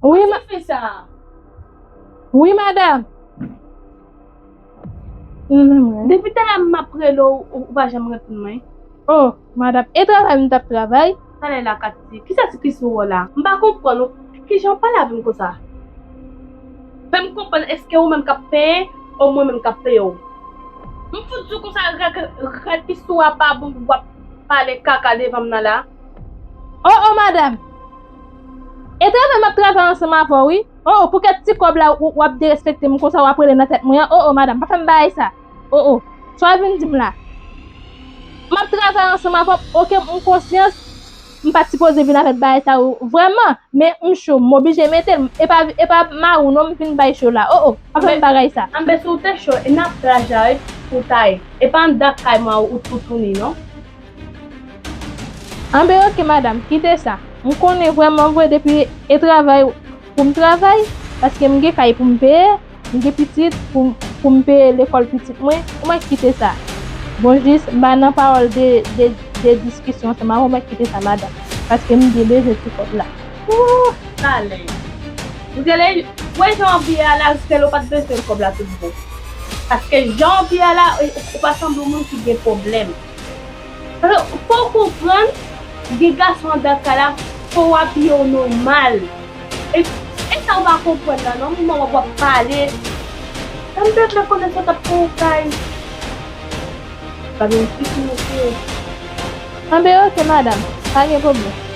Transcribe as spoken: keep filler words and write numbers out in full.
Wi, ma... Ki fè sa? Wi, madanm. Depi talè m ap rele w, ou pa janm reponn mwen. Oh, madanm, e travay m t ap travay. Talè la, Katy, kisa ki sou ou la? M pa konprann ou. Kijan w pale avè m konsa? Fè m konprann, èske ou menm k ap peye, ou mwen menm k ap peye w? M fout di w konsa, règ, règ ki sou ou a pa bon pou w ap pale kaka devan m nan la. Oh, oh, madanm. E travay m ap travay ansanm avè w, wi. Oh, oh, pou kèk ti kòb la, w, w ap derespekte m konsa, w ap rele nan tèt mwen an. Oh, oh, madanm, pa fè m bagay sa. Oh, oh, sa w vin di m la? M ap travay ansanm avè w, oke, m konsyans, m pa t sipoze vin avèk bagay sa yo, vrèman, men m cho, m oblije mete l, e pa, e pa mari w non m vin bay cho la, oh, oh, pa fè m bagay sa. Anben, si w te cho, e n ap pral jare pou w ta ye, e pa anndan kay mwen ou toutouni non. Anben, oke, madanm, kite sa. M konnen vrèman vre depi e travay pou m travay, paske m gen kay pou m peye, m gen pitit pou, pou m peye lekòl pitit mwen, ou mèt kite sa. Bon, jis m pa nan pawòl de, de, de diskisyon ansanm avè w, ou mèt kite sa, madanm, paske m gen bezwen ti kòb la. Ooh! Talè. Ou te le, wè jan w ap ye a la, jiskèlè ou pa t bezwen kòb la tout bon. Paske jan w ap ye a la, ou pa sanble yon moun ki gen pwoblèm. Paske fò w konprann, gen gason anndan kay la, fò w abiye w nòmal. E, e sa w pa konprann la non, moman w ap pale. Sa m te vle konnen sa w t ap fè w kay. Pa gen piti mesye. Anben, oke, madanm, pa gen pwoblèm.